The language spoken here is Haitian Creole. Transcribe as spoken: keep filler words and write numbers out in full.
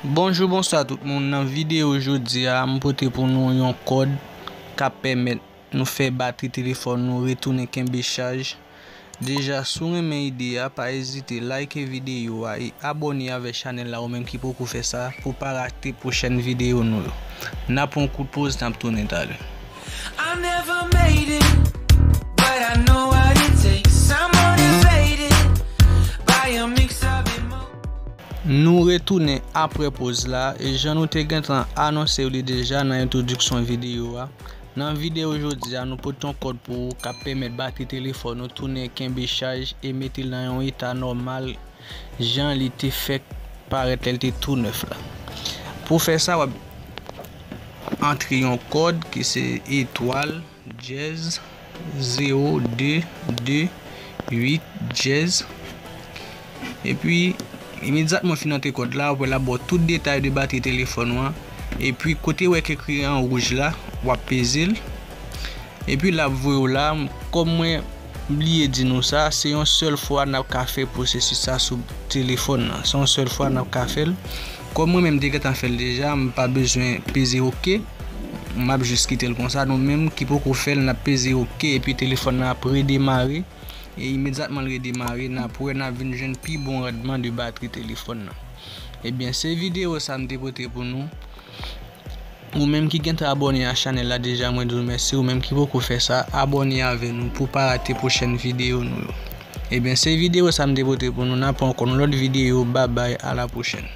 Bonjou, bonswa tout moun. Nan videyo jodi a, m pote pou nou yon kòd k ap pèmèt nou fè batri telefòn nou retounen kenbe chaj. Deja, si w renmen ide a, pa ezite like videyo a e abòne avèk chanèl la ou menm ki poko fè sa pou pa rate pwochèn videyo nou yo. N a pran yon kout poz, n ap tounen talè. I never made it, but I know what it takes. I'm motivated by a mix of emo- Nou retounen apre poz la, e jan nou te gentan anonse w li deja nan entwodiksyon videyo a, nan videyo jodi a, nou pote yon kòd pou ou k ap pèmèt batri telefòn ou tounen kenbe chaj e mete l nan yon eta nòmal, jan li te fèk parèt lè l te tou nèf la. Pou fè sa, w ap antre yon kòd ki se etwal, dyèz, zewo de de uit dyèz. Epi, imedyatman w fin antre kòd la, w ap wè l ap ba w tout detay de batri telefòn ou an. Epi, kote w wè k ekri an wouj la, w ap peze l. Epi, l ap voye w la. Kòm mwen bliye di nou sa, se yon sèl fwa n ap ka fè pwosesis sa sou telefòn nan. Se yon sèl fwa n ap ka fè l. Kòm mwen menm, m te gentan fè l deja, m pa bezwen peze oke. M ap jis kite l konsa. Nou menm ki poko fè l, n ap peze oke, epi telefòn nan ap redemare. E imedyatman l redemare, n ap wè, n ap vin jwenn pi bon randman de batri telefòn nan. Ebyen, se videyo sa m te pote pou nou. Ou menm ki gentan abòne a chanèl la deja, mwen di w mèsi. Ou menm ki poko fè sa, abòne avè nou pou pa rate pwochèn videyo nou yo. Ebyen, se videyo sa m te pote pou nou. N ap wè ankò yon lòt videyo. Babay, a la pwochèn.